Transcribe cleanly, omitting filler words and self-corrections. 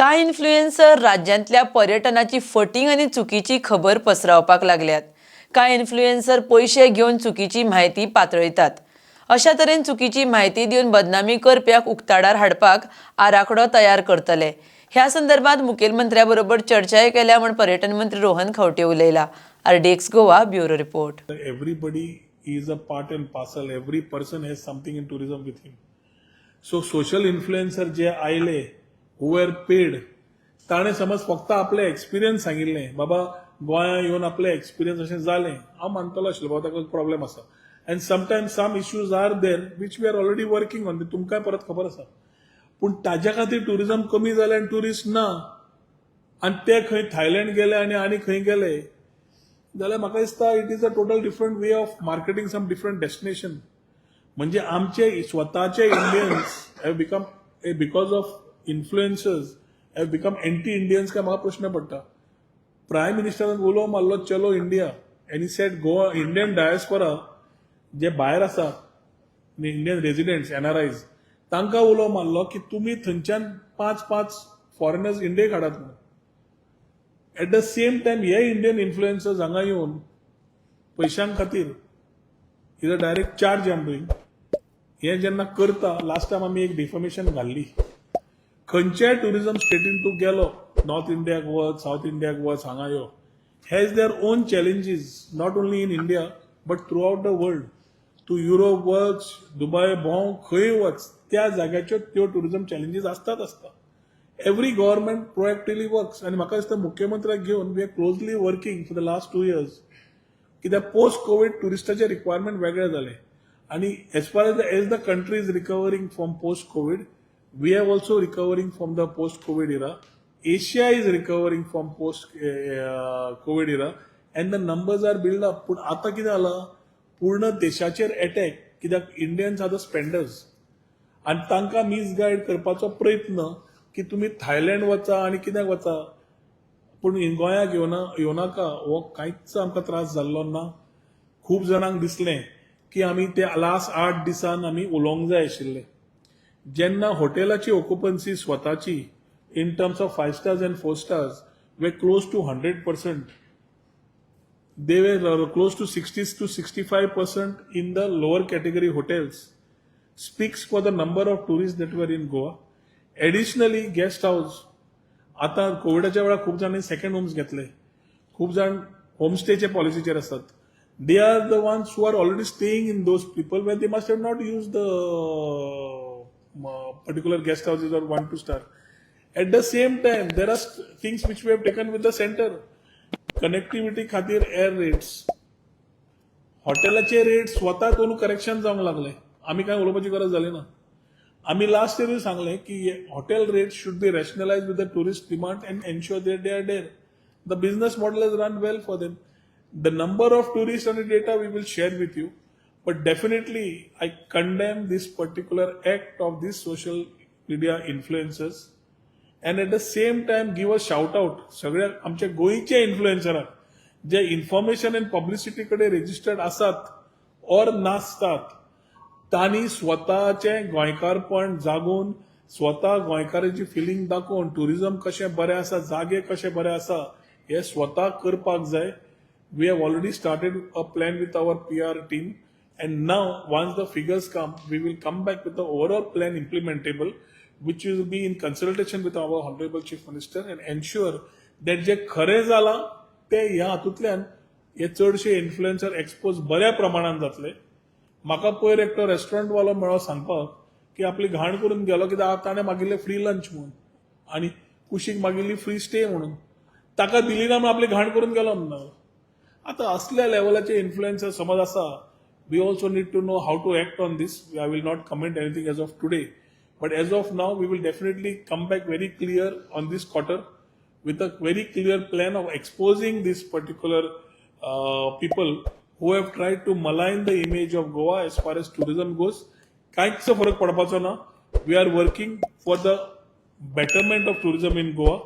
कांय इन्फ्लुएन्सर राज्यांतल्या पर्यटनाची फटींग आनी चुकीची खबर पसरावपाक लागल्यात. कांय इन्फ्लुएन्सर पयशे घेवन चुकीची म्हायती पातळयतात. अशा तरेन चुकीची म्हायती दिवन बदनामी करप्याक उक्ताडार हाडपाक आराखडो तयार करतले. ह्या संदर्भात मुखेलमंत्र्या बरोबर चर्चाय केल्या म्हूण पर्यटन मंत्री Rohan Khaunte उलयला. RDX Goa, bureau report. Everybody is a part and parcel. Every person has something in tourism with him. So social influencer जे आयले, who were paid, ताणें समज फक्त आपले एक्सपिरियन्स सांगिल्लें, बाबा गोंया येवन आपले एक्सपिरियन्स अशें जालें, हांव मानतलो आशिल्लो, बाबा ताका प्रॉब्लेम आसा. And sometimes some issues are there which we are already working on. ते तुमकांय परत खबर आसा. पूण ताज्या खातीर टुरिजम कमी जालें आनी ट्युरिस्ट ना आनी ते खंय थायलंड गेले आनी आनी खंय गेले जाल्यार म्हाका दिसता it is a total different way of marketing some different destination. म्हणजे आमचे स्वताचे Indians have become, because of influencers, have become anti Indians काय म्हाका प्रश्न पडटा. प्रायम मिनिस्टरान उलो मारलो, "चलो India," and said Goa Indian diaspora जे भायर आसा, इंडियन रेजिडेंट्स, एनआरआयज, तांकां उलो मारलो की तुमी थंयच्यान पांच पांच फॉरेनर्स इंडियेक हाडात म्हणून. एट the same time हे इंडियन इन्फ्लुएन्सर्स हांगा येवन पयशां खातीर, is a direct charge I am doing, हे जेन्ना करता, लास्ट टायम आमी एक डिफॉमेशन घाल्ली. खंयच्याय टुरिझम स्टेटीन तूं गेलो, नॉर्थ इंडियाक वच, सावथ इंडियाक वच, हांगा यो, has their own challenges, not only in India but throughout the world. तूं युरोप वच, दुबय भोंव, खंय वच, त्या जाग्याच्यो त्यो टुरिझम चॅलेंजीस आसतात आसता. Every government proactively works आनी म्हाका दिसता मुख्यमंत्र्याक घेवन we are closely working for the last 2 years, कित्याक पोस्ट कोवीड ट्युरिस्टाचे रिक्वायरमेंट वेगळे जाले आनी as far as the country is recovering from post Covid, we are also recovering from the post Covid era. Asia is recovering from post Covid era and the numbers are build up. पूण आतां कितें जालां, पूर्ण देशाचेर attack, कित्याक Indians are the spenders आनी तांकां misguide करपाचो प्रयत्न की तुमी थायलंड वचा आनी कित्याक वचा, पूण गोंयाक येवना येवनाका. हो कांयच आमकां त्रास जाल्लो ना. खूब जाणांक दिसलें की आमी ते लास्ट 8 दिसान आमी उलोवंक जाय आशिल्ले. जेन्ना हॉटेलाची ऑक्युपन्सी स्वताची in terms of five stars and four stars were close to 100%, they were close to 60 to 65% in the lower category hotels, speaks for the number of tourists that were in Goa. Additionally, guest house, आता कोविडाच्या वेळार खूब जाणांनी second Holmes घेतले, खूब जाण होमस्टेच्या पॉलिसीचेर आसात. They are the ones who are already staying in those people where they must have not used the particular guest houses or one two star. At the same time, there are things which we have taken with the center. Connectivity खातीर air rates, हॉटेलाचे rate स्वता करून correction जावंक लागले. आमी कांय उलोवपाची गरज जाली ना. आमी लास्ट इयरूय सांगलें की hotel rate should be rationalize with the tourist demand and ensure that they are there. The business model has run well for them. The number of tourist आनी data we will share with you, but definitely I condemn this particular act of this social media influencers and at the same time give a shout out सगळ्या आमच्या गोंयच्या इन्फ्लुएन्सराक जे information and publicity कडेन registered आसात or नासतात. तांणी स्वताचें गोंयकारपण जागोवन, स्वता गोंयकाराची फिलींग दाखोवन, टुरिझम कशें बरें आसा, जागे कशे बरे आसा, हे स्वता करपाक जाय. We have already started a plan with our PR team and now once the figures come, we will come back with the overall plan implementable, which will be in consultation with our honorable Chief Minister, and ensure that जे खरें जालां ते ह्या हातूंतल्यान हे चडशे influencer expose बऱ्या प्रमाणान जातले. म्हाका पयर एकटो रेस्टॉरंट वालो मेळ्ळो सांगपाक की आपली घाण करून गेलो, कित्याक ताणें मागिल्लें फ्री लंच म्हणून आनी कुशीक मागिल्ली फ्री स्टे म्हणून, ताका दिली ना म्हणून आपली घाण करून गेलो म्हणून. आतां असल्या लेवलाचे इन्फ्लुएन्सर समज आसा, we also need to know how to act on this. I will not comment anything as of today, but as of now we will definitely come back very clear on this quarter with a very clear plan of exposing this particular people who have tried to malign the image of Goa as far as tourism goes. कांयच फरक पडपाचो ना. We are working for the betterment of tourism in Goa.